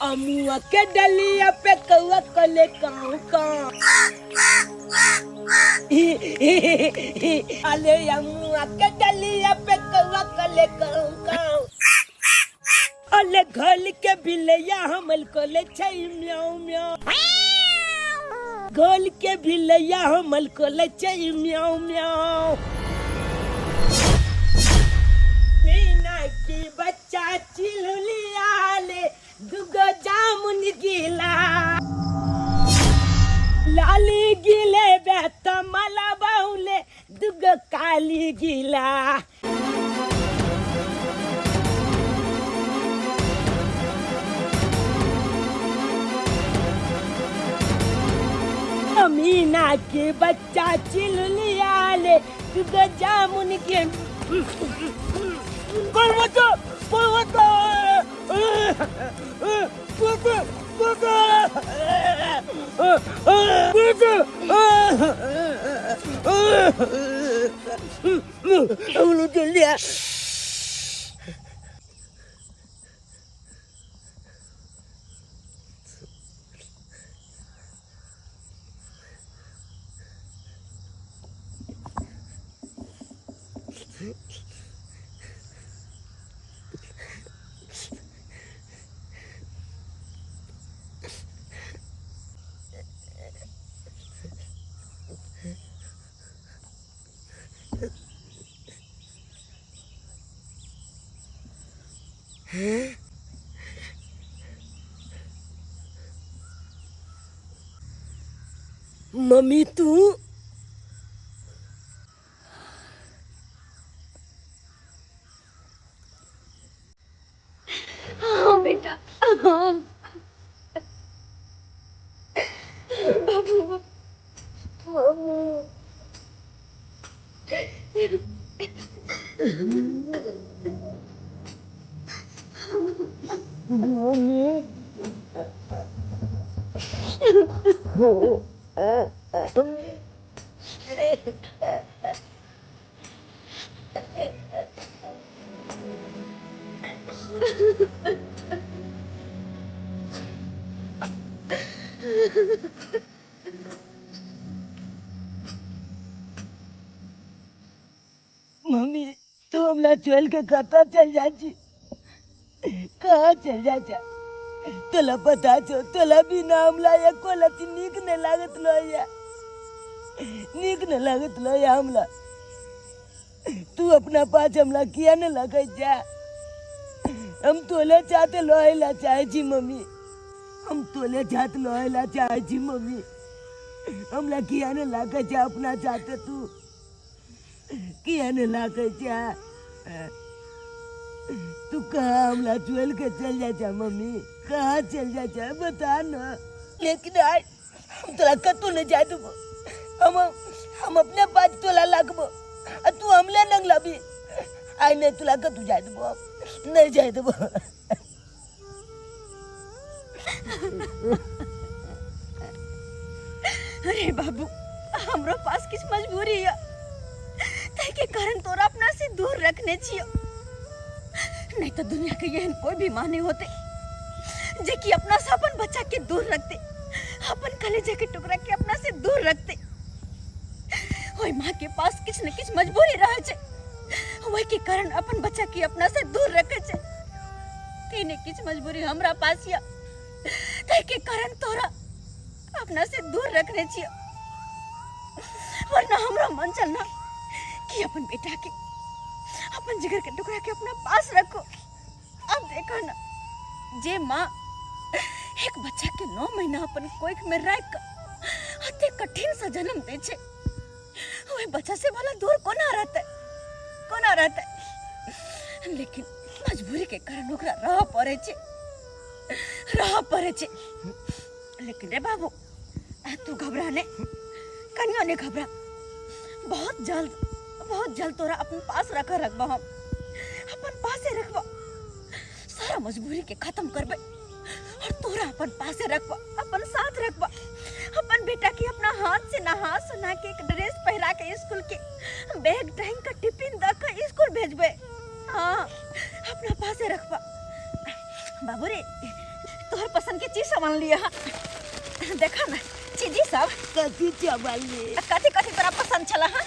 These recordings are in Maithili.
अमुआ के डलिया पे कौआ कले काऊ काऊ। अले अमुआ के डलिया पे कौआ कले काऊ काऊ। अले घोल के बिलैया हमल कोले छै म्याऊ म्याऊ। घोल के बिलैया हमल कोले छै म्याऊ म्याऊ। मीना की बच्चा चिलुलिया ले दुगो जामुन गिला। लाली गिले बेत मला बहुले दुगो काली गिला। मीना के बच्चा चिलुलिया ले दुगो जामुन के। मम्मी तू हाँ बेटा, हाँ बाबू, बाबू। मम्मी तू हमला छोड़ के कहाँ चल जा छी, कहाँ चल जा छा? तोला पता छो तोला बिना हमला एको लती नीक नहीं लागत लोया, नीक नहीं लागत लोया हमला। तू अपना पास हमला किया न लगे जा। हम तोले चाहते लोहेला चाहे छी मम्मी, हम तोले चाहते लोहेला चाहे छी मम्मी। हमला किया न लागे जा अपना चाहते तू किया न लागे जा। तू कहाँ हमला चल के चल जा जा मम्मी, कहाँ चल जा जा बता ना। लेकिन आज हम तोला कतौ नहीं जाए देबो, हम अपने पास तोला लागबो आ तू हमले नंग लाबी। आइ नहीं तोला कतौ जाए देबो, नहीं जाए देबो। अरे बाबू, हमरो पास किछ मजबूरी है ताहि के कारण तोरा अपना से दूर रखने छियो, नहीं तो दुनिया के एहन कोई भी माँ नहीं होते जे कि अपना से अपन बच्चा के दूर रखते, अपन कलेजा के टुकड़ा के अपना से दूर रखते। ओहि माँ के पास किछ न किछ मजबूरी रहे छै, ओहि के कारण अपन बच्चा के अपना से दूर रखे छै। तेने किछ मजबूरी हमरा पास या ताहि के कारण तोरा अपना से दूर रखने छियो, वरना हमरा मन चलना कि अपन बेटा के अपन जिगर के टुकड़ा के अपना पास रखो। अब देखो ना, जे माँ एक बच्चा के 9 महीना अपन कोख में रख के अते कठिन से जन्म दे छे, वही बच्चा से भला दूर कोना रहते, कोना रहते। लेकिन मजबूरी के कारण ओकरा रह पड़े छे, रह पड़े छे। लेकिन रे बाबू, तू घबरा ने, कनियो ने घबरा। बहुत जल्द, बहुत जल्द तोरा अपन पास रख रखबा, हम अपन पासे रखबा, सारा मजबूरी के खत्म करबे और तोरा अपन पासे रखबा, अपन साथ रखबा। अपन बेटा के अपना हाथ से नहा सुना के एक ड्रेस पहिरा के स्कूल के बैग टांग के टिफिन the के स्कूल भेजबे। हाँ, अपना पासे रखबा। बाबू रे, तोहर तोहर पसंद के चीज सब अनलिए हन। देखा ना चीजी सब। कथी चबली? आ कथी कथी तोरा पसंद छला हन?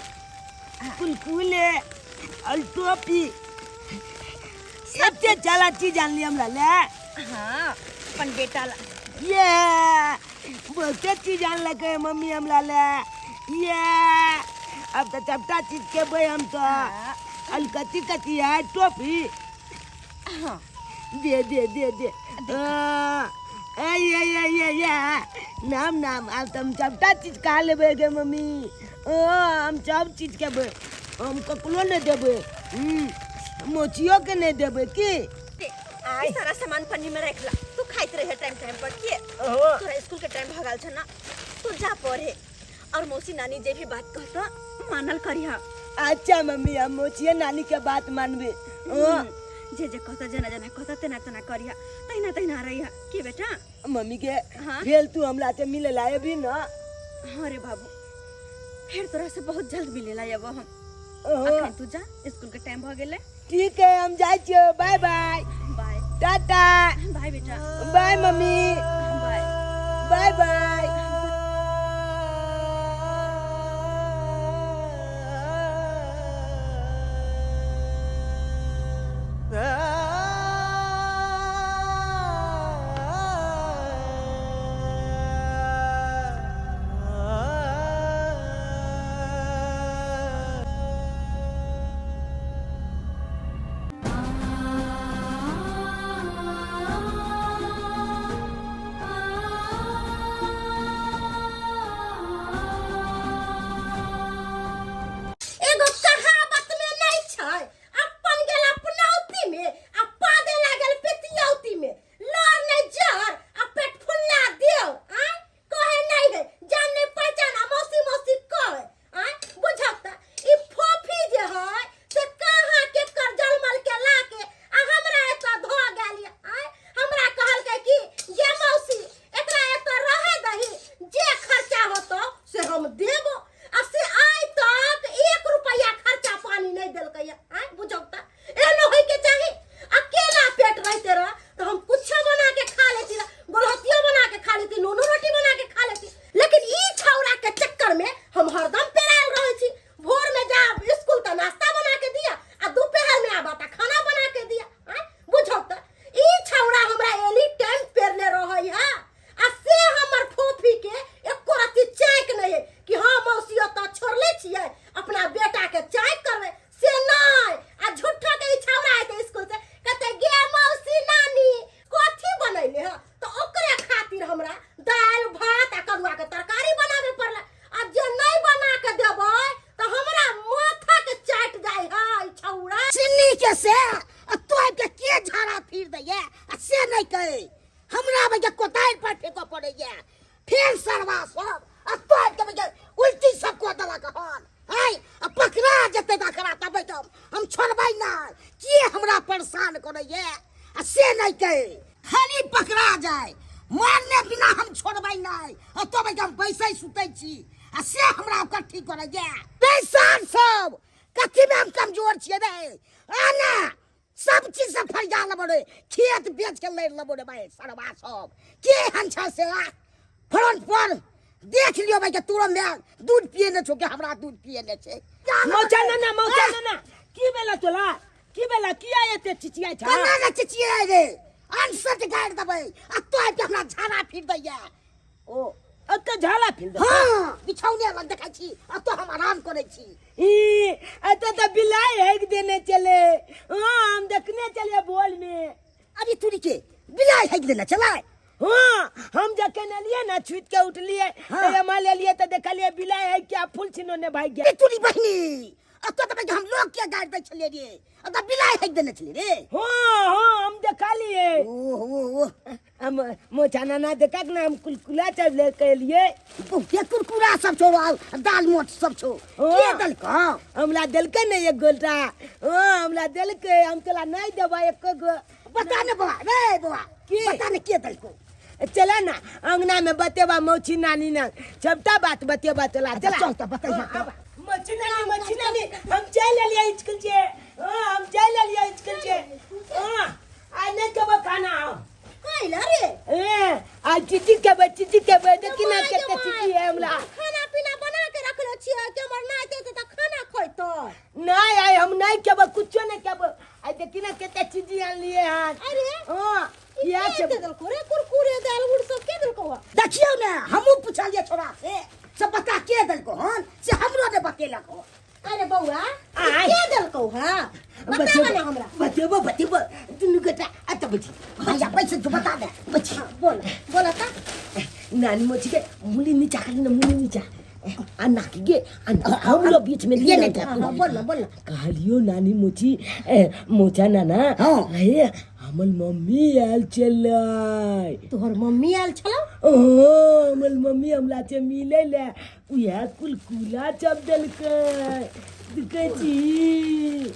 कुलकुले और टोपी, सबसे ज्यादा चीज आनली हमरा ले। हाँ, अपन बेटा ला। ये बहुते चीज आनलकै मम्मी हमरा ले। ये अब तो सबटा चीज खेबै हम तो। हाँ। अल कथी कथी है? टोपी। हाँ। दे दे दे दे। हाँ। ए ये ये ये ये नाम नाम, आब तऽ हम सबटा चीज खा लेबै गे मम्मी। हाँ, हम सब चीज खेबै, हम ककरो नहि देबै। मोचियोके नहि देबै की? ई सारा सामान पन्नी में रख ला, तू खाइत रहे टाइम टाइम पर के। तोरा स्कूल के टाइम भगाल छ ना, तू जा पढ़े और मौसी नानी जे भी बात कहतो मानल करिहा। अच्छा मम्मी, हम मोचिए नानी के बात मानबे। हाँ। जे जे कहता, जना जना कहता, तेना तेना करिहा, तहिना तहिना रहिहा के बेटा। मम्मी के हाँ? फेल तू हमरा से मिले ला अभी ना? हाँ रे बाबू, फिर तोरा से बहुत जल्द मिले ला अब हम। अखन तू जा, स्कूल के टाइम भ गेलै। ठीक है, हम जाइ छियो। Bye bye. Bye. Tata. Bye बेटा। Bye mummy. Bye. Bye bye. एगो कहावत में नहीं छै, अपन गेल अपनौती में आ पादे लागल पेतियौती में, लड़ नहीं जर आ पेट फुल्ला देव। आय कहे नहीं है, जान नहीं पहचान आ मौसी मौसी कहे। आय बुझक त ई फोफी जे है से कहाँ के कर जलमल के ला के आ हमरा एतऽ धो गेल। आय हमरा कहलकै कि गे मौसी एकरा एतऽ रहे दही, जे खर्चा होतो से हम देबो, आ से आइ तक 1 रुपया खर्चा पानी नहीं देलकै। आय बुझक त एहनो होय के चाही। अकेला पेट रहते रह तो हम कुछो बना के खा लेती, गोलहतियो बना के खा लेती, नूनो रोटी बना के खा लेती, लेकिन ई छौड़ा के चक्कर में हम हरदम पेरायल रहै छी। भोर में जा स्कूल त नाश्ता बना के दिया आ दोपहर में आबा त खाना बना के दिया। आय बुझक त ई छौड़ा हमरा एनी टाइम पेरले रहै है, आ से हमर फोफी के एको रत्ती चाँकि नहि है कि हाँ मौसी ओतऽ छोड़ले छियै अपना बेटा के चाँकि करबै, से नहि। आ झूठो के ई छौड़ा एतै स्कूल से कहतै गे मौसी नानी कथी बनैले हँ, तऽ ओकरे खातिर हमरा दालि भात आ कदुआ के तरकारी बनाबे पड़लै, आ जे नहि बना के देबै तऽ हमरा माथा के चाटि जाइ है ई छौड़ा। चिन्नी के से आ तोय के के झाड़ा फिर दैया आ से नहि कहे, हमरा भैया कोदारि पर फेंकऽ पड़ैया, फेर सरवा सब आ तोय के भैया उल्टी सब कऽ देलक हन। है आ पकड़ा जेतै तकरा तबै तऽ हम छोड़बै नहि। के हमरा परेशान करैया आ से नहि कहे, खाली पकड़ा जाय मारने बिना हम छोड़बै नहि। आ तो भैया हम बैसै सुतै छी आ से हमरा ओकर ठीक करैया। पैसा सब कथी में हम कमजोर छियै रे? आना सब चीज से फरिया लेबो रे, खेत बेच के लड़ि लेबो रे भाई। सरवा सब के एहन छ से आ फ्रंट पर देख लियो भाई के तोरो माय दूध पिए ने छौ के हमरा दूध पिए ने छै। मौचा ना ना, मौचा ना ना, की बेला तोला की बेला किया एते चिचियाइ छ? केना ने चिचियाइ रे, अनसट गाड़ि देबै आ तो आबि के हमरा झाड़ा फिर दैया। ओ अत झाला फिर दे? हाँ, बिछौने लग देखै छी, अत हम आराम करै छी। ई अत त बिलाई हेक देने चले। हाँ, हम देखने चले बोल में। अरे तुरी के बिलाई हेक देने चले? हाँ, हम जखन एलिए ना छुट के उठलिए। हाँ। तो हम लेलिए तो देखलिए बिलाई है क्या फूल छिनोने भाग गया। अरे तुरी बहिनी, अत त हम लोग के गाड़ दै छलिए रे, अत बिलाई हेक देने छलिए रे। हाँ हाँ, हम देखलिए। ओह ओह ओह, हम मोचा नाना देखा ना, हम कुलकुला चल के लिए। बहुते कुरकुरा सब छौ आ दाल मोट सब छौ। हाँ। के देलकौ? हमरा देलकै ने एक गोटा। हाँ, हमरा देलकै, हम तोला नहीं देबै एको गो। बता ने बौआ रे बौआ। की? बता ने के देलकौ? चला ना अंगना में बतेबा मौसी नानी ना सबटा बात बतेबा तोला। अच्छा, चला चल त बतैहा। हाँ, आबा। मौसी नानी, मौसी नानी, हम चलि एलियै स्कूल से। हाँ, हम चलि एलियै स्कूल से। हाँ, आइ नहि खेबो खाना हम। कैला रे? ए आइ चीची खेबै, चीची खेबै। देखी ना कते चीची है हमरा। खाना पीना बना के रखले छियै कि हमर नाति एतै तऽ खाना खैतै। नहीं आइ हम नहीं खेबै, कुछो नहीं खेबै। आइ देखी ना कते चीची आनलियै हन। अरे हाँ, ई इएह के खेबै। देलको रे कुरकुरे दाल उड़ सब के देलको हँ? देखियौ ने, हमहूँ पुछलियै छोड़ा से, से बता के देलको हन, से हमरो ने बतेलक हो। अरे बौआ, ई आय। के देलको हँ, बताबऽ ने हमरा। बतेबो, बतेबो दुनू गोटा अतऽ बैठी। भैया पैसे जो बता दे। बैठी। हाँ, बोल बोल तऽ। नानी मोची के मुली नीचा कर ना, मुली नीचा आ नाकी गे आ हम लोग बीच में ये नहीं था। हाँ, हाँ, बोल ना, बोल ना। कहलियो नानी मोची, ए, मोचा नाना। हाँ। अरे हमर मम्मी आयल छलै। तोहर मम्मी आयल छलौ? ओ हमर मम्मी हमरा से मिलै ले उएह कुलकुला सब देलकै। देखै छी,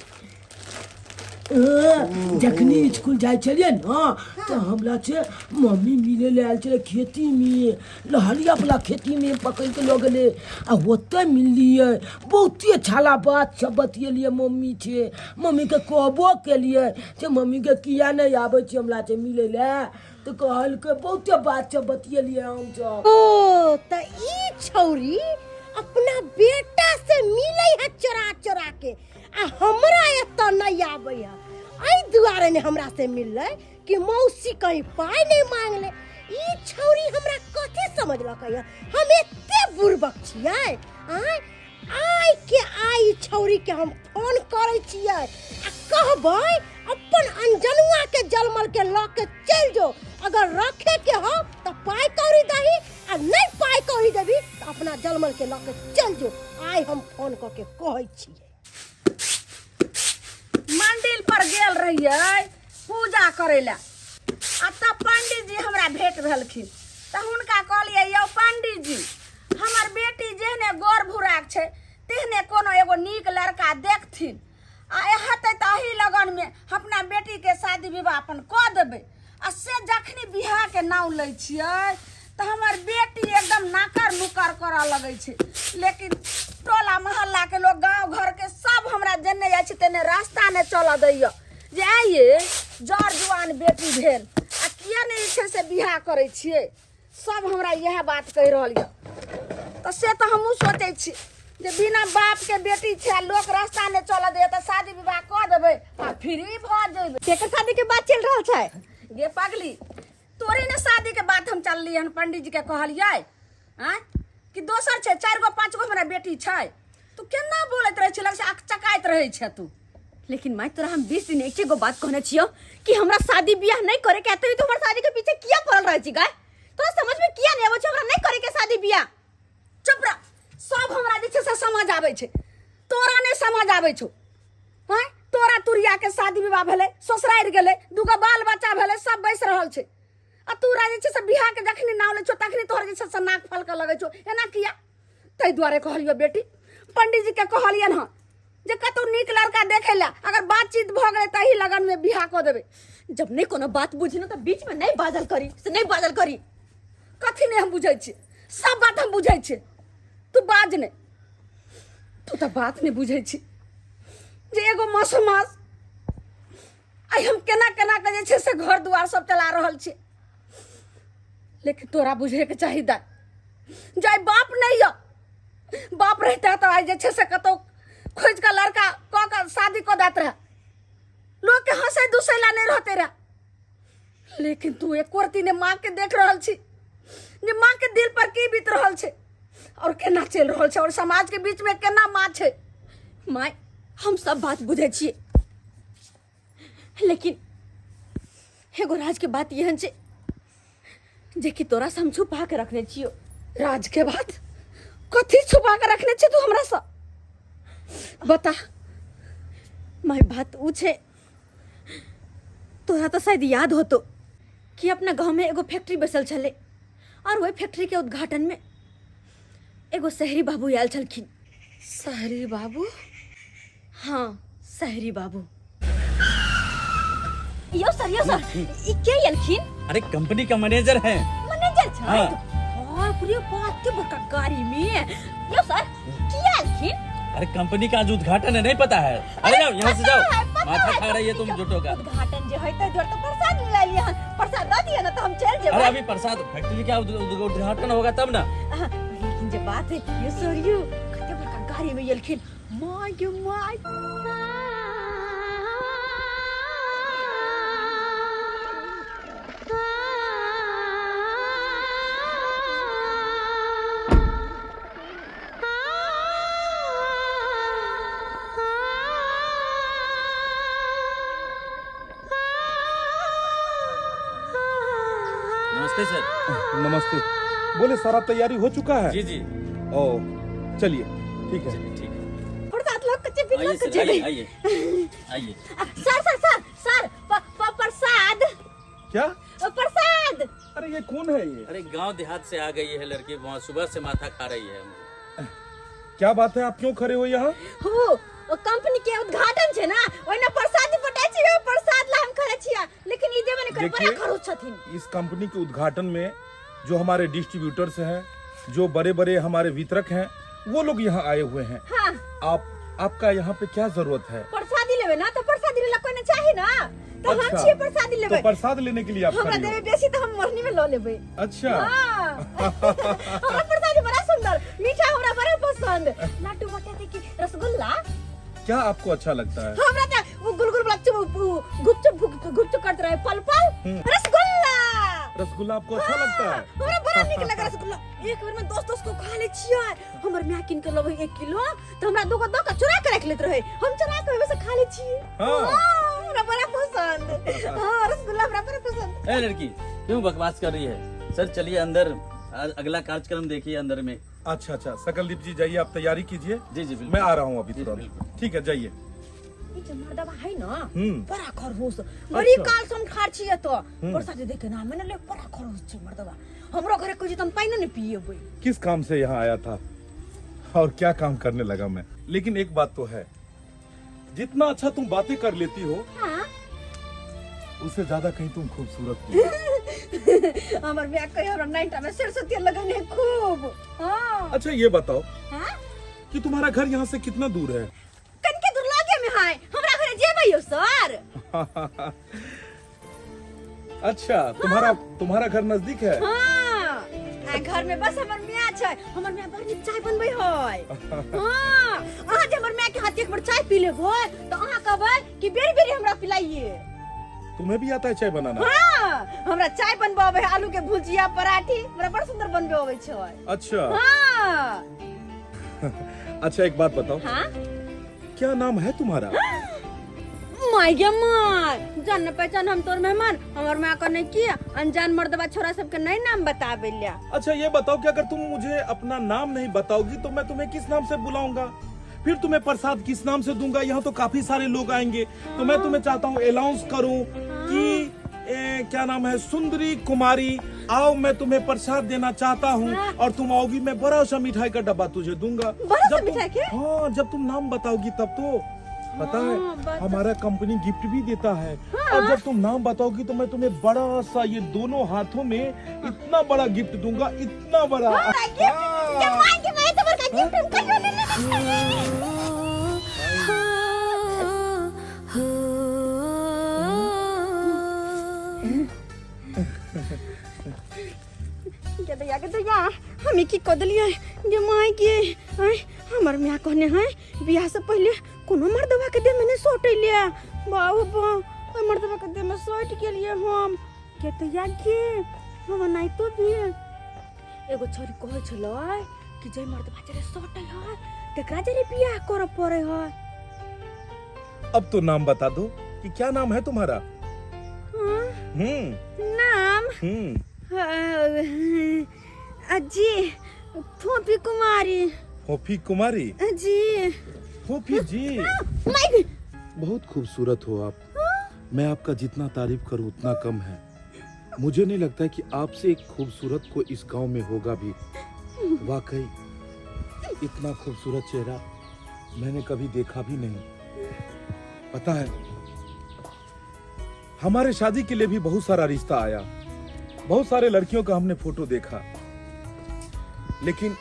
जखनी स्कूल जाइ छलियै ने तऽ हमरा से मम्मी मिलै लए आयल छलै खेतीमे, लहरिया वाला खेतीमे पकड़ि कऽ लऽ गेलै आ ओतऽ मिललियै। बहुते छाला बात सब बतियेलियै मम्मी छै। मम्मीके कहबो केलियै जे मम्मीके किया नहि आबै छै हमरा से मिलै लए, तऽ कहलकै बहुते बात सब बतियेलियै हमसब। ओ तऽ ई छौरी अपना बेटा से मिलै है चोरा चोरा के आ हमरा एतऽ नहि आबै है। एहि दुआरे ने हमरा से मिललै कि मौसी कहीं पाइ नहि मांगले। ई छौरी हमरा कथी समझलकै है? हम एते बुड़बक छियै? आँय, आइ के आइ ई छौरी के हम फोन करै छियै आ कहबै अपन अनजनुआ के जलमल के लऽ के चलि जो, अगर रखे के हो तऽ पाइ कौड़ी दही आ नहि पाइ कौड़ी देबी तऽ अपना जलमल के लऽ के चलि जो। आइ हम फोन कऽ के कहै छियै। मंदिर पर गेल रहियै पूजा करै लए आ तब पंडित जी हमरा भेंट भेलखिन, तऽ हुनका कहलियै, यौ पंडित जी, हमर बेटी जेहने गोर भूराक छै तेहने कोनो एगो नीक लड़का देखथिन आ हेतै तऽ एही लगनमे अपना बेटीके शादी विवाह अपन कऽ देबै। आ से जखनी बियाहके नाम लै छियै तऽ हमर बेटी एकदम नाकर नुकर करऽ लगै छै, लेकिन टोला मोहल्लाके लोग, गाँव घरके सब हमरा जेने जाइ छै तेने रास्ता नहि चलऽ दैए जे आइए जर जुआन बेटी भेल आ किया नहि जे छै से बियाह करै छियै। सब हमरा इएह बात कहि रहल यऽ। तऽ से तऽ हमहूँ सोचै छी जे बिना बापके बेटी छै आ लोक रास्ता नहि चलऽ दैए तऽ शादी विवाह कऽ देबै आ फ्री भऽ जेबै। केकर शादी के बात चलि रहल छै? गे पगली, तोरे ने शादी के बात हम चलली हन, पंडित जी के कहलियै आँय कि दोसर छै, 4 गो 5 गो हमरा बेटी छै। तू केना बोलैत रहै छै, लगै छै अकचकाइत रहै छै तू। लेकिन माय, तोरा हम 20 दिन एके गो बात कहने छियो कि हमरा शादी बियाह नहीं करे के, तभी तू हमर शादी के पीछे किया पड़ल रहै छी गाय? तोरा समझ में किया नहीं आबै छौ हमरा नहीं करे के शादी बियाह? चुप रह, सब हमरा जे छै से समझ आबै छै, तोरा नहीं समझ आबै छौ। आँय, तोरा तुरिया के शादी विवाह भेलै, ससुरारि गेलै, 2 गो बाल बच्चा भेलै, सब बैस रहल छै आ तोरा जे छै से बियाह के जखनी नाम लै छौ तखनी तोहर जे छै से नाक फलकऽ लगै छौ, एना किया? ताहि दुआरे कहलियौ बेटी, पंडित जी के कहलियनि हँ जे कतौ नीक लड़का देखै लए, अगर बातचीत भऽ गेलै तऽ एही लगन में बियाह कऽ देबै। जब नहीं कोनो बात बुझी न तऽ बीच में नहीं बाजल करी, से नहीं बाजल करी। कथी नहीं हम बुझै छियै? सब बात हम बुझै छियै, तू बाज नहि। तू तऽ बात नहि बुझै छी जे एगो मासो मास आइ हम केना केना के जे छै से घर दुआर सब चला रहल छी, लेकिन तोरा बुझैके चाही दाइ जे आइ बाप नहि यऽ। बाप रहिते तऽ आइ जे छै से कतौ खोजि कऽ लड़का कऽ कऽ शादी कऽ दैत रहए, लोकके हँसै दुसै लए नहि रहते रहए। लेकिन तू एको रत्ती नहि माँ के देख रहल छी जे माँ के दिल पर की बीत रहल छै और केना चलि रहल छै और समाज के बीच में केना माँ छै। माय, हम सब बात बुझै छियै, लेकिन एगो राज के बात एहन छै जे कि तोरा से हम छुपा के रखने छियो। राज के बात कथी छुपा के रखने छी तू हमरा से, बता। माय, बात उ छै, तोरा तो शायद याद होतो कि अपना गांव में एगो फैक्ट्री बसल छलै और वही फैक्ट्री के उद्घाटन में एगो शहरी बाबू आयल छलखिन। शहरी बाबू? हाँ, शहरी बाबू। यो सर, यो सर, ई के एलखिन? अरे कंपनी का मैनेजर है। मैनेजर छै? हाँ। बाप रे बाप, के बड़का गाड़ी में। यो सर, की एलखिन? अरे कंपनी का आज उद्घाटन है, नहीं पता है? अरे जाओ यहाँ से जाओ। पता है, पता माथा खा रही है तुम झूठों का। उद्घाटन जे होय त जोर तो प्रसाद मिला लिया प्रसाद दऽ दिअ ना तो हम चल अरे जेबै। अभी प्रसाद फैक्ट्री का उद्घाटन होगा तब ना। लेकिन जे बात है ये सरयू कते बड़का गाड़ी में एलखिन my गे my. Namaste sir. नमस्ते। बोले सारा तैयारी हो चुका है? जी जी। ओ चलिए ठीक है। ठीक है। प्रसाद लोग कच्चे बिल आइए लोग सर, कच्चे। आइए आइए आइए। सर सर सर सर प, प, प्रसाद। क्या? प्रसाद। अरे ये कौन है ये? अरे गांव देहात से आ गई है लड़की, वहाँ सुबह से माथा खा रही है हमको। क्या बात है, आप क्यों खड़े हो यहाँ? हो कंपनी के उद्घाटन छै ना, ओइना प्रसाद बटाइ छियै, प्रसाद ला हम खड़े छियै, लेकिन ई देबे नै कर, बड़ा देखिए, खड़ूस छथिन। इस कंपनी के उद्घाटन में जो हमारे डिस्ट्रीब्यूटर्स हैं, जो बड़े बड़े हमारे वितरक हैं, वो लोग यहाँ आए हुए हैं। हाँ। आप आपका यहाँ पे क्या जरूरत है? प्रसादी लेबै ना, तो प्रसादी लेला कोई ना चाही ना, तो हम अच्छा। छियै प्रसादी तो लेबै। प्रसाद लेने के लिए आप हमरा खड़ी हो? देबै बेसी तो हम मरनी में ल लेबै। अच्छा। हाँ। हमरा प्रसादी बड़ा सुंदर मीठा हमरा बड़ा पसंद। लड्डू बटे थे कि रसगुल्ला? क्या आपको अच्छा लगता है? हमरा त वो गुलगुल वाला चुप गुपचुप गुपचुप करते रहे पल पल। रसगुल्ला। रसगुल्ला आपको अच्छा लगता है? हमरा बड़ा नीक लगे रसगुल्ला। एक बेर में दोस्त दोस्त को खा ले छियै। हमर माय किन के लबै 1 किलो त हमरा दूगो दऽ के चुरा के राखि लेत रहे, हम चुरा के ओहिमे से खा ले छियै। हाँ। हाँ, हमरा बड़ा पसंद। हाँ, रसगुल्ला हमरा बड़ा पसंद। ए लड़की क्यों बकवास कर रही है? सर चलिए अंदर, आज अगला कार्यक्रम देखिए अंदर में। अच्छा अच्छा सकलदीप जी जाइए, आप तैयारी कीजिए। जी जी बिल्कुल। मैं आ रहा हूँ अभी जी, तुरंत। बिल्कुल। ठीक है जाइए। ई जे मर्दबा है ना, बड़ा खरगोश, बड़ी अच्छा। काल से हम ठाड़ छियै तो प्रसाद देख के नाम ने ले, बड़ा खरगोश छै मर्दबा। हमरो घरे कोई हम पाइनो ने पिएबै। किस काम से यहाँ आया था और क्या काम करने लगा मैं? लेकिन एक बात तो है, जितना अच्छा तुम बातें कर लेती हो, हाँ। उससे ज्यादा कहीं तुम खूबसूरत भी हो। हमर बियाह कहियो हमरा नाइटा में सरसों तेल लगने खूब। हाँ। अच्छा ये बताओ, हाँ? कि तुम्हारा घर यहाँ से कितना दूर है? कनके दूर लागे में है, हमरा घरे जेबै यौ सर। अच्छा तुम्हारा तुम्हारा घर नजदीक है? हाँ। आ घर में बस हमर माय छै, हमर माय बड़ नीक चाय बनबै है। हाँ, अहाँ जे हमर माय के हाथ एक बेर चाय पी लेबै तऽ अहाँ कहबै कि बेरी बेरी हमरा पिलाइए। तुम्हें भी आता है चाय बनाना? हाँ, हमरा चाय बनबऽ आबै है, आलू के भुजिया पराठी हमरा बड़ सुंदर बनबे आबै छै। अच्छा। हाँ। अच्छा एक बात बताओ। हाँ? क्या नाम है तुम्हारा? My गे my, जान न पहचान हम तोर मेहमान, हमर माँ को नहीं किया अनजान मर्दबा छोरा सबके नहीं नाम बताबे लिया। अच्छा ये बताओ कि अगर तुम मुझे अपना नाम नहीं बताओगी तो मैं तुम्हें किस नाम से बुलाऊंगा? फिर तुम्हें प्रसाद किस नाम से दूंगा? यहाँ तो काफी सारे लोग आएंगे, तो मैं तुम्हें चाहता हूँ अनाउंस करूँ कि क्या नाम है, सुंदरी कुमारी आओ, मैं तुम्हें प्रसाद देना चाहता हूँ, और तुम आओगी मैं बड़ा सा मिठाई का डब्बा तुझे दूंगा। बड़ा सा जब तुम- मिठाई के? हाँ, जब तुम नाम बताओगी तब तो पता हाँ, है बात- हमारा कंपनी गिफ्ट भी देता है। और जब तुम नाम बताओगी तो मैं तुम्हें बड़ा सा ये दोनों हाथों में इतना बड़ा गिफ्ट दूंगा, इतना बड़ा। हाँ, गिफ्ट। हाँ। ये my के my तो बड़का गिफ्ट हम कहियो नहीं लेने। के दैया के दैया, हमें की कऽ देलियै गे my के? आँय, हमर माय कहने है बियाह से पहिले कोनो मर्दबा के देह में नहीं सटैले। बाबू बा, ओहि मर्दबा के देह में सटि गेलियै हम। के दैया के हमर नाइतो भी एगो छोरी कहै छलै कि जै मर्दबा जरे सटै है तकरा जरे बियाह करऽ पड़ै है। अब तो नाम बता दो कि क्या नाम है तुम्हारा? हाँ, नाम? जी फोफी कुमारी। फोफी कुमारी? जी। फोफी जी, माइक। बहुत खूबसूरत हो आप। मैं आपका जितना तारीफ करूं उतना कम है। मुझे नहीं लगता कि आपसे एक खूबसूरत को इस गांव में होगा भी। वाकई इतना खूबसूरत चेहरा मैंने कभी देखा भी नहीं। पता है, हमारे शादी के लिए भी बहुत सारा रिश्ता आया, बहुत सारे लड़कियों का हमने फोटो देखा, लेकिन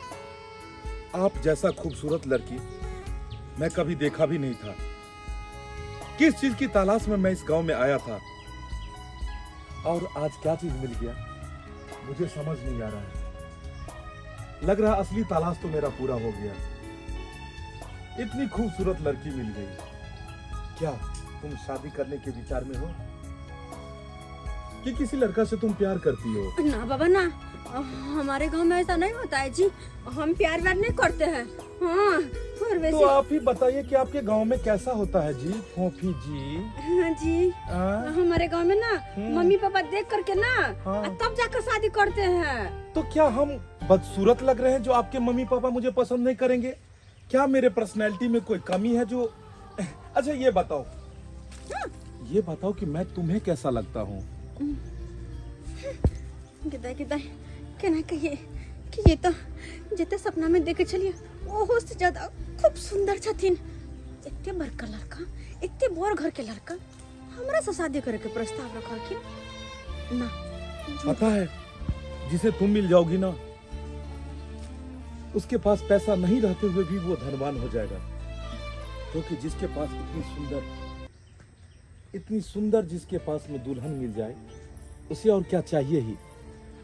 आप जैसा खूबसूरत लड़की मैं कभी देखा भी नहीं था। किस चीज की तलाश में मैं इस गांव में आया था और आज क्या चीज मिल गया, मुझे समझ नहीं आ रहा है। लग रहा असली तलाश तो मेरा पूरा हो गया। इतनी खूबसूरत लड़की मिल गई। क्या तुम शादी करने के विचार में हो कि किसी लड़का से तुम प्यार करती हो? ना बाबा ना, हमारे गांव में ऐसा नहीं होता है जी, हम प्यार व्यार नहीं करते हैं। हाँ, और वैसे तो आप ही बताइए कि आपके गांव में कैसा होता है जी, फोफी जी? हाँ जी, हाँ? हमारे गांव में ना मम्मी पापा देख करके ना हाँ। तब जाकर शादी करते हैं। तो क्या हम बदसूरत लग रहे हैं जो आपके मम्मी पापा मुझे पसंद नहीं करेंगे? क्या मेरे पर्सनैलिटी में कोई कमी है जो? अच्छा ये बताओ, ये बताओ कि मैं तुम्हें कैसा लगता हूँ? गिदा गिदा केना कहिए कि ये तो जते सपना में देखे छलिए ओहो से ज्यादा खूब सुंदर छथिन। एते बड़का लड़का, एते बड़ घर के लड़का हमरा से शादी करे के प्रस्ताव रखलखिन ना। पता है, जिसे तुम मिल जाओगी ना, उसके पास पैसा नहीं रहते हुए भी वो धनवान हो जाएगा, क्योंकि जिसके पास इतनी सुंदर जिसके पास में दुल्हन मिल जाए उसे और क्या चाहिए ही।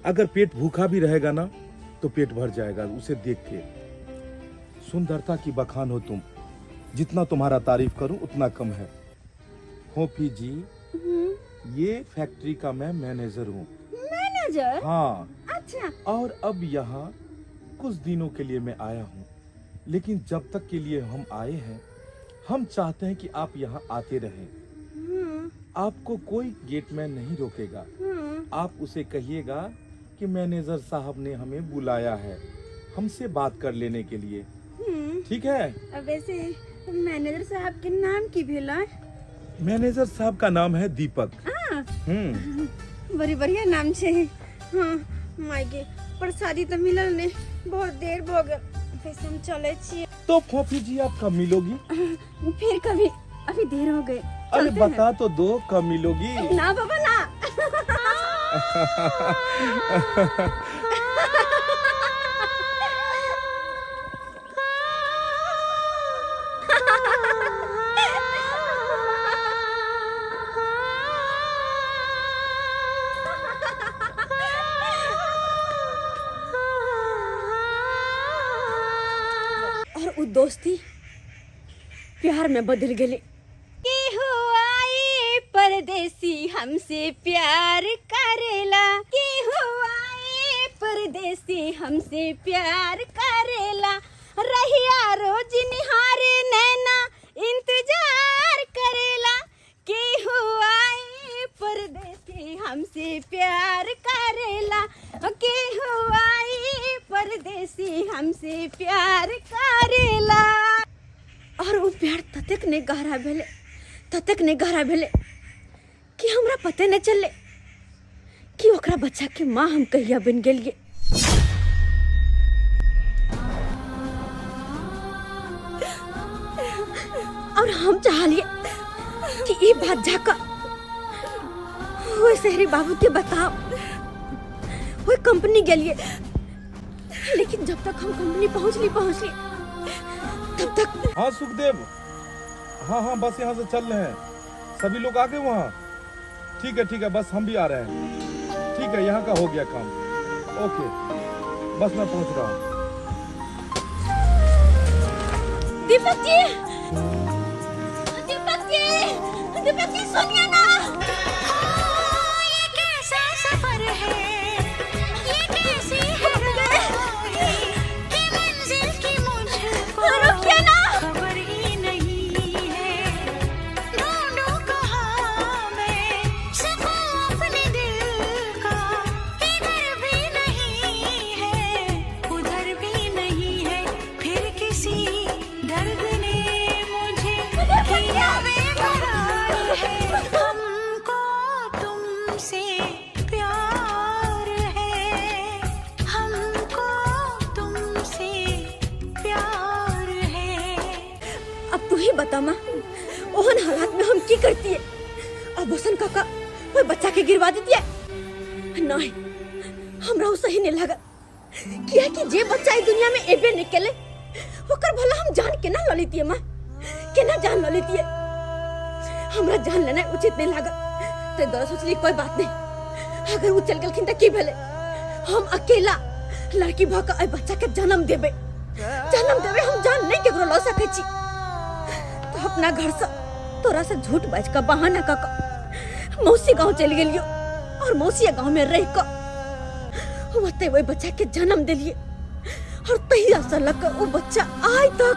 अगर पेट भूखा भी रहेगा ना तो पेट भर जाएगा उसे देख के। सुंदरता की बखान हो तुम, जितना तुम्हारा तारीफ करूं उतना कम है। होपी जी, ये फैक्ट्री का मैं मैनेजर हूँ। मैनेजर? हाँ। अच्छा। और अब यहाँ कुछ दिनों के लिए मैं आया हूँ, लेकिन जब तक के लिए हम आए हैं हम चाहते हैं कि आप यहाँ आते रहें। आपको कोई गेटमैन नहीं रोकेगा। आप उसे कहिएगा कि मैनेजर साहब ने हमें बुलाया है हमसे बात कर लेने के लिए। ठीक है? अब वैसे मैनेजर साहब के नाम की भेला? मैनेजर साहब का नाम है दीपक। बड़ी बढ़िया नाम छे। हाँ माय के प्रसादी तो मिलल नहीं, बहुत देर भ गेल। वैसे हम चले छी। तो फोफी जी आप कब मिलोगी? फिर कभी, अभी देर हो गई। अरे बता तो दो कब मिलोगी? ना बाबा ना। और वो दोस्ती प्यार में बदल गई। केहू आए परदेसी हमसे प्यार करेला, केहू आए परदेसी हमसे प्यार करेला, रहिया रोज निहारे नैना इंतजार करेला, केहू आए परदेसी हमसे प्यार करेला, केहू आए परदेसी हमसे प्यार करेला। और वो प्यार ततेक नहीं गहरा भेले, ततेक नहीं गहरा भेले कि हमरा पते नहीं चलले कि ओकरा बच्चा के माँ हम कहिया बन गेलिए। और हम चाहलिए कि ये बात जाकर वो शहरी बाबू के बताओ, वो कंपनी गेलिए, लेकिन जब तक हम कंपनी पहुंचली तब तक। हाँ सुखदेव, हाँ हाँ बस यहाँ से चल रहे हैं, सभी लोग आ गए वहाँ? ठीक है ठीक है, बस हम भी आ रहे हैं। ठीक है, यहाँ का हो गया काम। ओके, बस मैं पहुँच रहा हूँ। दीपक जी, दीपक जी, दीपक जी सुनिए ना। ये कैसा सफर है, ये कैसी है कि मंजिल की मुझको रुकिए ना। खबर ही नहीं है। ढूंढूं कहाँ मैं सुकून अपने दिल का, इधर भी नहीं है उधर भी नहीं है, फिर किसी दर्द ने मुझे किया बेकरार है। हमको तुमसे प्यार है, हमको तुमसे प्यार है। अब तू ही बता माँ, ओहन हालात में हम की करती है? अब हुसन काका वो बच्चा के गिरवा देती है? नहीं, हमरा उ सही नहीं लगा। किया कि जे बच्चा ई दुनिया में एबे निकले ओकर भला हम जान केना ल लेती है माँ, केना जान ल लेती है? हमरा जान लेनाइ उचित नहि लागल। ताहि दुआरे सोचली कोई बात नहीं, अगर ओ चलि गेलखिन तऽ की भेलै, हम अकेला लड़की भऽ कऽ एहि बच्चा के जन्म देबै, जन्म देबै, हम जान नहि केकरो लऽ सकै छी। तऽ अपना घरसँ तोरा से झूठ बाजि कऽ बहाना कऽ कऽ मौसी गाँव चलि गेलियो और मौसी गाँव में रहि कऽ ओतै ओहि बच्चा के जन्म देलियै और तहिया से लऽ कऽ ओ बच्चा आइ तक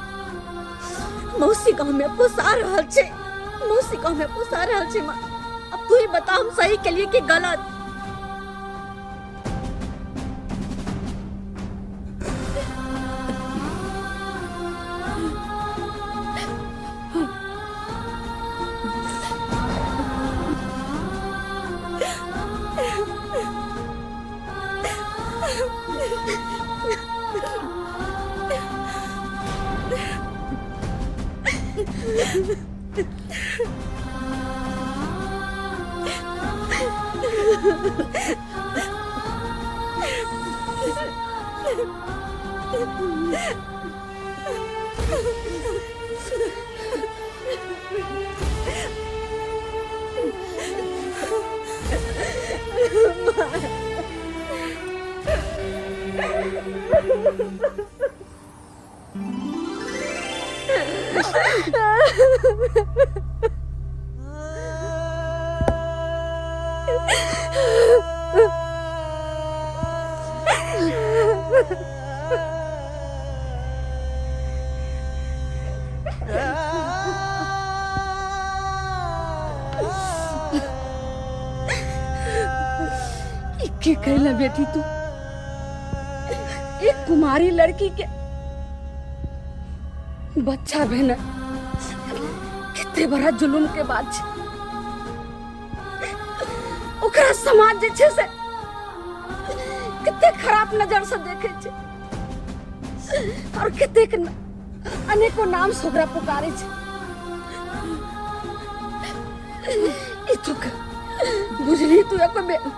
मौसी गाँव में पोसा रहल छै, मौसी गाँव में पोसा रहल छै। माँ अब तू ही बता हम सही के लिए कि गलत? ई की कैला बेटी तू? एक कुमारी लड़की के बच्चा भेना कितने बड़ा जुलुम के बात छै। ओकरा समाज जे छै से कते खराब नजर से देखे छै और कतेक अनेको नाम से ओकरा पुकारे छै। ई तू बुझली तू एको बेर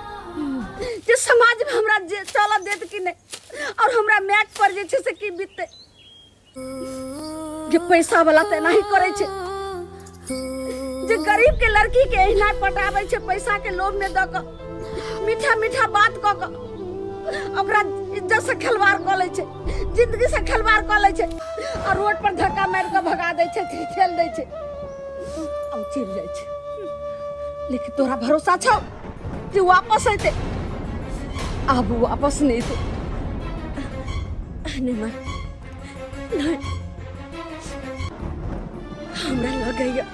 जे समाज में हमरा जे चलऽ देत कि नहीं और हमरा मैच पर जे छै से की बीतते? जे पैसा वाला तऽ एनाही करै छै, जे गरीब के लड़की के एहिना पटाबै छै पैसा के लोभ में दऽ कऽ, मीठा मीठा बात कऽ कऽ ओकरा इज्जत से खिलवाड़ कऽ लै छै, जिंदगी से खिलवाड़ कऽ लै छै और रोड पर धक्का मारि कऽ भगा दै छै, ठेल दै छै और चलि जाइ छै। लेकिन तोरा भरोसा छौ कि वापस अयतै? आब वापस नहि एतै। नहीं माँ, नहीं, हमरा लगैया,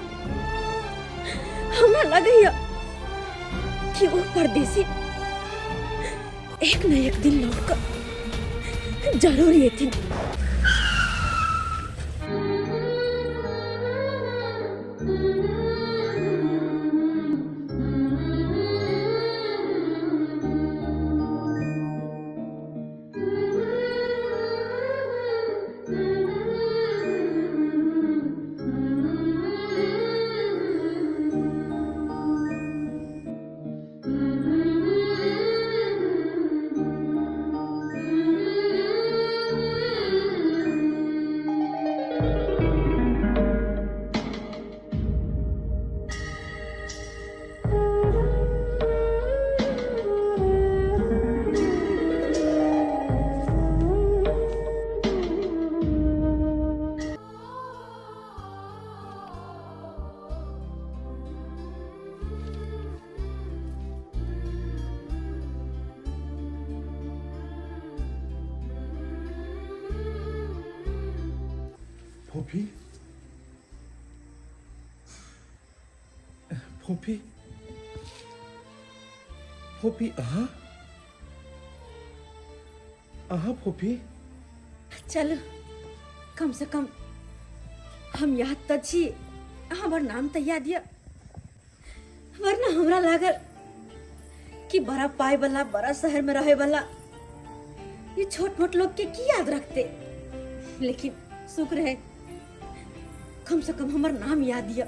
हमरा लगैया कि वो परदेसी एक न एक दिन लौट कर जरूर एथिन। फूफी, फूफी, फूफी, अहाँ, अहाँ फूफी। चलू कम से कम हम याद तऽ छी, हमर नाम तऽ याद यऽ, वरना हमरा लागल कि बड़ा पाई वाला बड़ा शहर में रहे वाला ये छोट मोट लोग के की याद रखते, लेकिन शुक्र है कम से कम हमर नाम याद यऽ,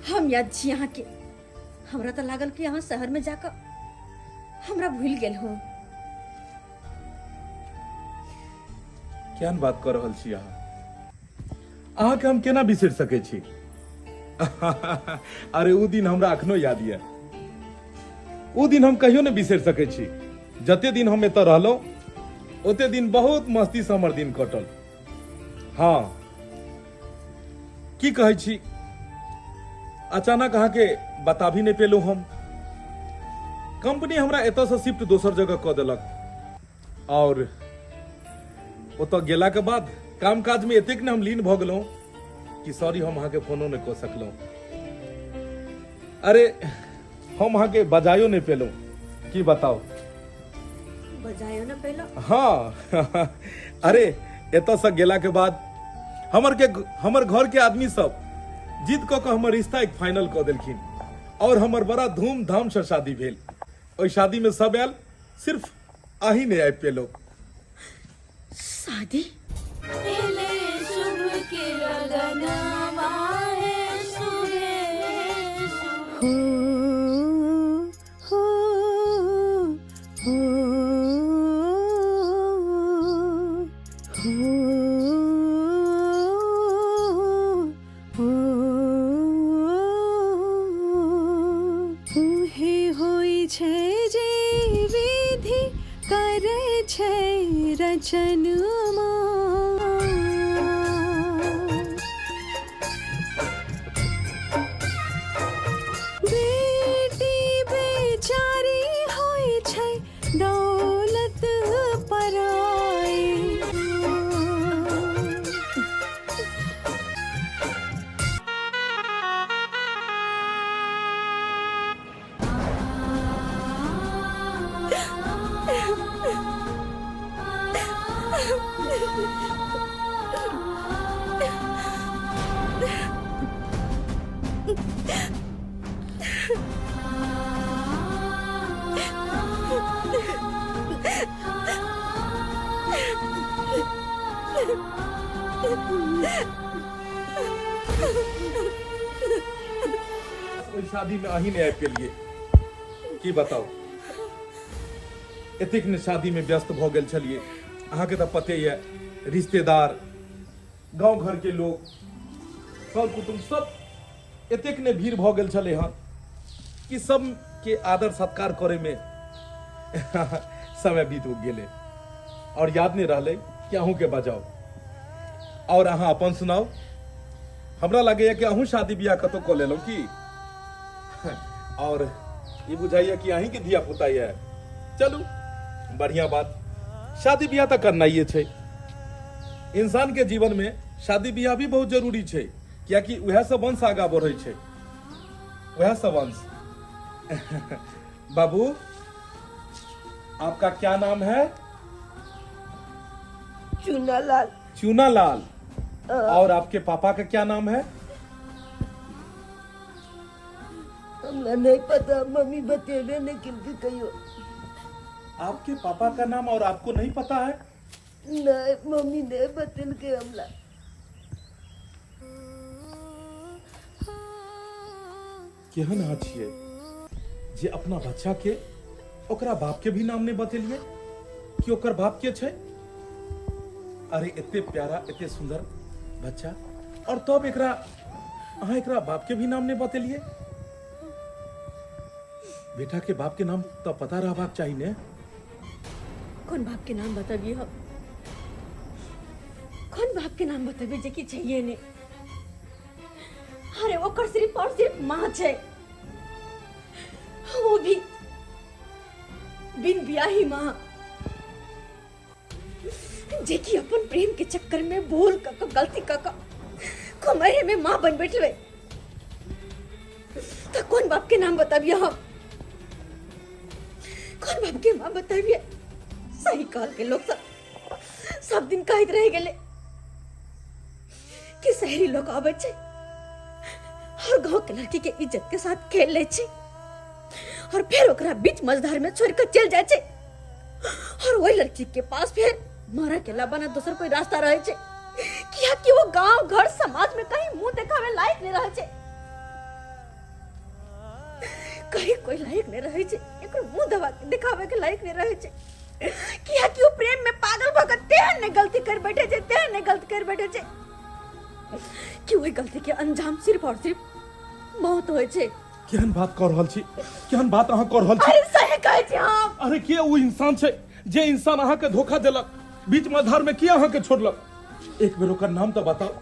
हम याद छी अहाँ के। हमरा तऽ लागल कि अहाँ शहर में जाकर हमरा भूल गेल हो। केहन बात कर रहल छी अहाँ? अहाँके हम केना बिसरि सकै छी? अरे ओ दिन हमरा अखनो याद यऽ। ओ दिन हम कहियो नहि बिसरि सकै छी। जते दिन हम एतऽ रहलहुँ ओते दिन बहुत मस्तीसँ हमर दिन कटल। हँ, की कहै छी, अचानक अहाँके बता भी नहि पेलहुँ हम। कंपनी हमरा एतऽसँ शिफ्ट दोसर जगह कऽ देलक और ओतऽ गेलाके बाद काम काजमे एतेक ने हम लीन भऽ गेलहुँ कि सॉरी, हम अहाँके फोनो नहि कऽ सकलहुँ। अरे हम अहाँके बजायो नहि पेलहुँ, की बताउ। बजायो ने पेलहुँ? हाँ, अरे एतऽसँ गेलाके बाद हमर के हमर घर के आदमी सब जिद कऽ कऽ हमर रिश्ता एक फाइनल कऽ देलखिन और हमर बड़ा धूमधाम से शादी भेल। ओहि शादी में सब आयल, सिर्फ अहीं नहि आबि पेलहुँ। शादी? उहे होइ छै जे विधि करै छै रचनमा। बेटी बेचारी होइ छै दौलत पराई। ओहि शादी में अहीं नहि आबि पेलियै, की बताउ, एतेक ने शादी में व्यस्त भऽ गेल छलियै। अहाँके तऽ पते यऽ, रिश्तेदार, गाँव घर के लोग, सर कुटुम्ब सब एतेक ने भीड़ भऽ गेल छलै हँ कि सबके आदर सत्कार करे में समय बीत गेलै और याद नहीं रहलै कि अहूँके बजाउ। और अहाँ अपन सुनाउ, हमरा लगैया कि अहूँ शादी बियाह कतौ कऽ लेलहुँ की? और ई बुझाइया कि अहींके धिया पुता यऽ। चलू बढ़िया बात, शादी बियाह तऽ करनाइए छै। इंसान के जीवन में शादी बियाह भी बहुत जरूरी छै, कियाकि उएह से वंश आगा बढ़ै छै, उएह से वंश। बाबू, आपका क्या नाम है? चूनालाल। चूनालाल। और आपके पापा का क्या नाम है? हमरा नहीं पता, मम्मी बतेबे नहीं किलकी कहियो। आपके पापा का नाम और आपको नहीं पता है? नहीं, मम्मी नहीं बतेलके हमरा। केहन अहाँ छियै जे अपना बच्चा के ओकरा बाप के भी नाम नहीं बतेलियै कि ओकर बाप के छै? अरे एते प्यारा एते सुंदर बच्चा और तब एकरा अहाँ एकरा बाप के भी नाम नहीं बतेलियै? बेटा के बाप के नाम तो पता रहबाक चाही ने। कौन बाप के नाम बतबिए हम? कौन बाप के नाम बतबिए जे कि चाहिए ने? अरे ओकर सिर्फ और सिर्फ माँ छै, वो भी बिन बियाही माँ, जे कि अपन प्रेम के चक्कर में भूल क क गलती क क कुमारे में माँ बन बैठले। तो कौन बाप के नाम बताबिए हम? कौन बाप के माँ बताबिए? सही कहल के लोग सब सब दिन कहत रह गेले कि शहरी लोग आबै छै और गांव के लड़की के इज्जत के साथ खेल ले छै और फिर ओकरा बीच मझधार में छोड़ के चल जाय छै और वही लड़की के पास फिर मरे के अलावा ना दोसर कोई रास्ता रहे छै, किया कि वो गांव घर समाज में कहीं मुंह देखावे लायक नहीं रहे छै, कहीं कोई लायक नहीं रहे छै, एकरो मुंह दबा दिखावे के लायक नहीं रहे छै, किया कि वो प्रेम में पागल भऽ के तेहन ने गलती कर बैठे छै, तेहन ने गलती कर बैठे छै कि वही गलती के अंजाम सिर्फ और सिर्फ मौत होइ छै। केहन बात कऽ रहल छी, केहन बात अहाँ कऽ रहल छी? अरे सही कहै छी हम। अरे के ओ इंसान छै जे इंसान अहाँके धोखा देलक, बीच मझधार में किया अहाँके छोड़लक? एक बेर ओकर नाम तऽ बताउ।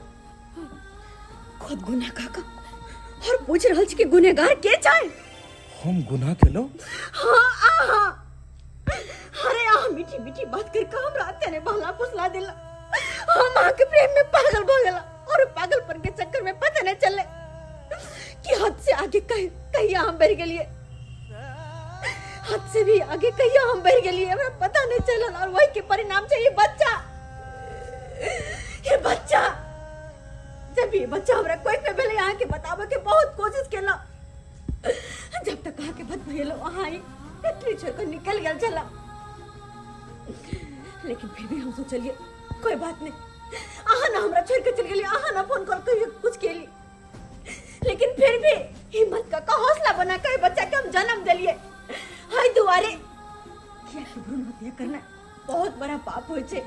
खुद गुनाह कऽ और पूछ रहल छी कि गुनहगार के छै? हम गुनाह केलहुँ? हाँ अहाँ। अरे अहाँ मीठी मीठी बात कर के हमरा तेने बहला फुसला देला, हम अहाँ के प्रेम में पागल भ गेला और पागलपन के चक्कर में पता नहीं चले कि हद से आगे कहीं कहिया हम बढ़ गेलिए, हद से भी आगे कहिया हम बढ़ गेलिए हमरा पता नहीं चलल। और वही के परिणाम छै ये बच्चा, ये बच्चा। जब ये बच्चा हमरा कोई पे भेलै अहाँ के बताबे के बहुत कोशिश केला, जब तक अहाँ के बत भइलो अहाँ ही फैक्ट्री छोड़ कर निकल गेल छला, लेकिन फिर भी हम सोचलिए कोई बात नहीं, अहाँ ना हमरा छोड़ के चल गेली, अहाँ ना फोन कॉल कहियो कुछ केली, लेकिन फिर भी हिम्मत का हौसला बना के बच्चा के हम जन्म दिलिए। हाय दुआरे किया कि भ्रूण हत्या करना बहुत बड़ा पाप होय छै।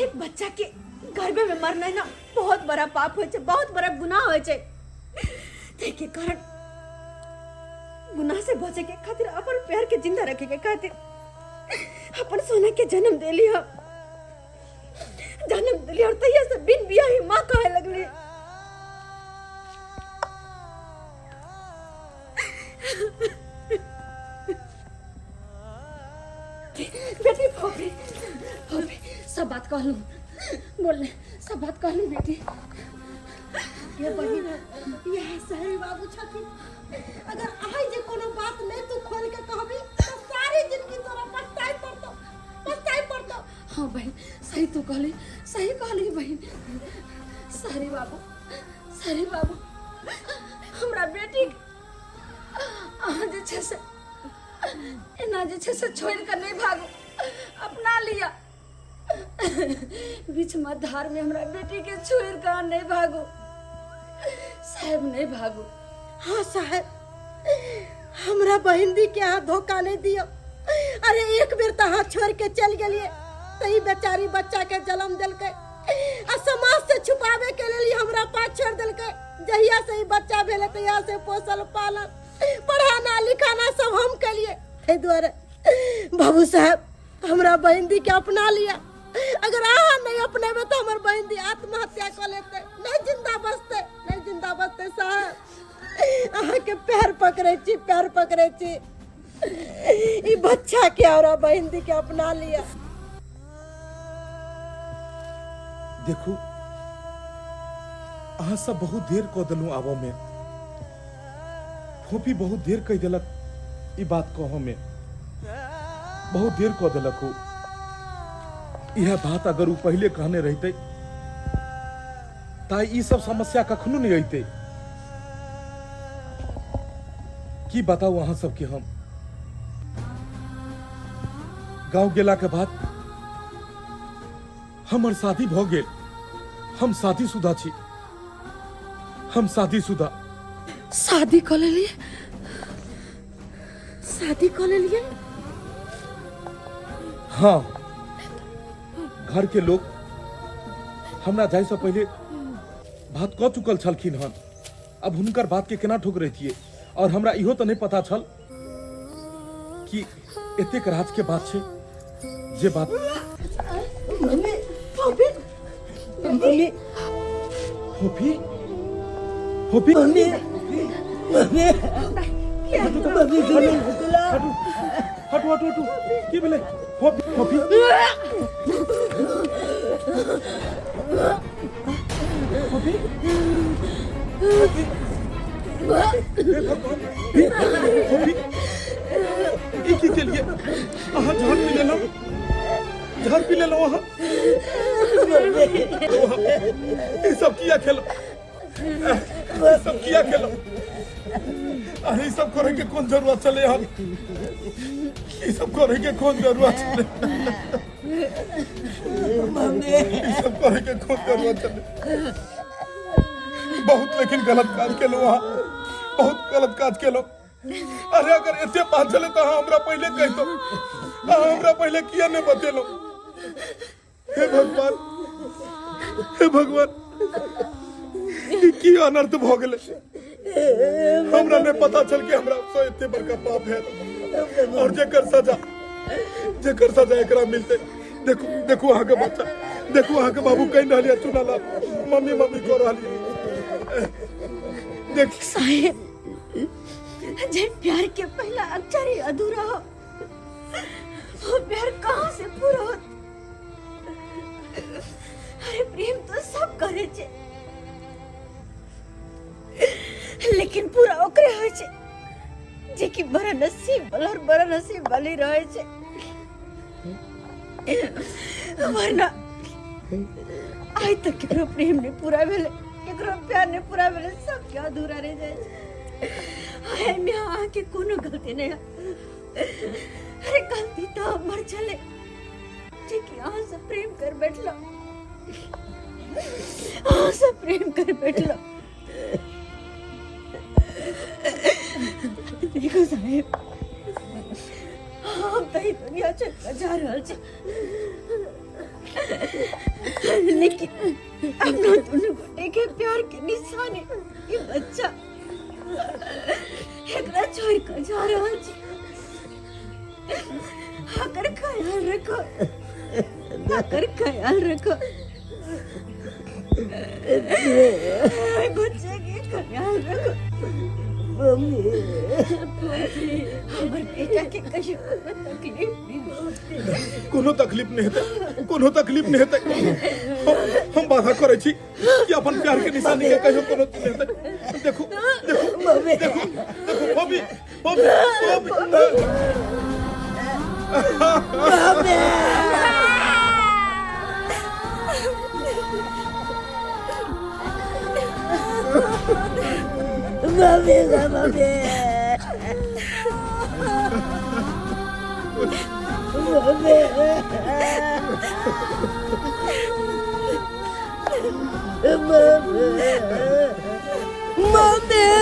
एक बच्चा के गर्भे में मरना ना बहुत बड़ा पाप होय छै, बहुत बड़ा गुनाह होय छै। ताहि के कारण गुनाह से बचे के खातिर, अपन प्यार के जिंदा रखे के खातिर अपन सोना के जन्म देली हम, जन्म देली और तहिया से बिन बियाही माँ कहे लगली। बेटी फोफी, फोफी सब बात कहलू, बोल सब बात कहलू बेटी। ये बहिन, यह शहरी बाबू छथिन, अगर आइ जे कोनो बात नहीं तू खोल के कहबी तो सारी जिंदगी तोरा पछताई पड़तो, पछताई पड़तो। हाँ बहन सही तू कहली, सही कहली बहन। शहरी बाबू, शहरी बाबू हमरा बेटी अहाँ जे छै से एना जे छै से छोड़ि कऽ नहि भागू, अपना लिअ। बीच में धार में हमरा बेटी के छोड़ि कऽ नहि भागू साहेब, नहि भागू। हाँ साहेब, हमरा बहिन दी के अहाँ धोखा नहीं दियो। अरे एक बेर तो अहाँ छोड़ के चल गेलिए तो ई बेचारी बच्चा के जन्म देलकै आ समाज से छुपावे के लिए हमरा पास छोड़ देलकै। जहिया से ई बच्चा भेलै तहिया से पोसल पालन पढ़ाना लिखाना सब हम केलिए। ताहि दुआरे बाबू साहेब हमरा बहिन दी के अपना लिया। अगर अहाँ नहीं अपनेबै तो हमर बहिन दी आत्महत्या कऽ लेतै, नहीं जिंदा बचतै, नहीं जिंदा बचतै। साहब अहाँ के पैर पकड़ै छी, पैर पकड़ै छी, ई बच्चा के और बहिन दी के अपना लिया। देखू अहाँ सब बहुत देर कऽ देलहुँ आबऽ में, फोफी बहुत देर कहि देलक ई बात कहऽ में, बहुत देर कऽ देलक ओ। इएह बात अगर ओ पहिले कहने रहितै तऽ ई सब समस्या कखनो नहि अइतै। की बताउ अहाँ सबके, हम गाँव गेला के बाद हमर शादी भऽ गेल, हम शादीशुदा छी, हम शादीशुदा। शादी कऽ लेलियै? शादी कऽ लेलियै? हाँ, घर के लोग हमरा जाय से पहले बात कऽ चुकल छलखिन हन। अब हुनकर बात के केना ठुकरैतियै, और हमरा इहो तऽ नहि पता छल कि एतेक राज के बात छै जे बात। मम्मी, फोफी, मम्मी, फोफी, फोफी, मम्मी, मम्मी, मम्मी, हटू हटू हटू हटू, की भेलै? फोफी, फोफी, फोफी, फोफी, हे भगवान, फोफी, ई की केलिए अहाँ? जहर पी लेलहुँ, जहर पी लेलहुँ अहाँ? ई सब किया खेलहुँ, ई सब किया खेलहुँ? अरे ई सब करे के कोन जरूरत छलै हम? ई सब करे के कोन जरूरत छलै? ई सब करे के कोन जरूरत छलै? बहुत लेकिन गलत काज केलहुँ अहाँ, बहुत गलत काज केलहुँ। अरे अगर एते बात छलै तऽ अहाँ हमरा पहिले कहितहुँ, अहाँ हमरा पहिले किया नहि बतेलहुँ? हे भगवान, हे भगवान, ई की अनर्थ भऽ गेलै? हमरा नहि पता छल कि हमरा से एते बड़का पाप हैत और जेकर सजा, जेकर सजा एकरा मिलते। देखू, देखू अहाँके बच्चा, देखू अहाँके बाबू कहि रहल यऽ चुना लाल, मम्मी मम्मी कऽ रहल यऽ। देख साहेब, जे प्यार के पहला अक्षर ही अधूरा हो, वो प्यार कहाँ से पूरा हो? अरे प्रेम तो सब करे छे, लेकिन पूरा ओकरे होय छे जे कि बड़ा नसीब वाला और बड़ा नसीब वाली रहे छे, वरना आइ तक केकरो प्रेम नहीं पूरा भेले, केकरो प्यार नहीं पूरा भेले, सब के अधूरा रह जाए छे। एहिमे अहाँके कोनो गलती नहीं है। अरे गलती तो हमर छलै जे कि अहाँ से प्रेम कर बैठलो, अहाँ से प्रेम कर बैठलो। देखो साहेब, हम तऽ ई दुनिया छोड़ि कऽ जा रहल छी, लेकिन अपना दुनू गोटे के प्यार के निशानी ई बच्चा एकरा छोड़ि कऽ जा रहल छी। अकर ख्याल रखो, अकर ख्याल रखो, बच्चे के ख्याल रखो। मम्मी, हमर बेटा के कहियो कोनो तकलीफ नहीं होतै। कोनो तकलीफ नहीं हेतै, कोनो तकलीफ नहीं हेतै। हम वादा करै छी कि अपन प्यार के निशानी के कहियो कोनो नहीं हेतै। देखो, देखो, देखो, देखो, mummy, mummy, mummy. Mummy, mummy, mummy, mummy, mummy.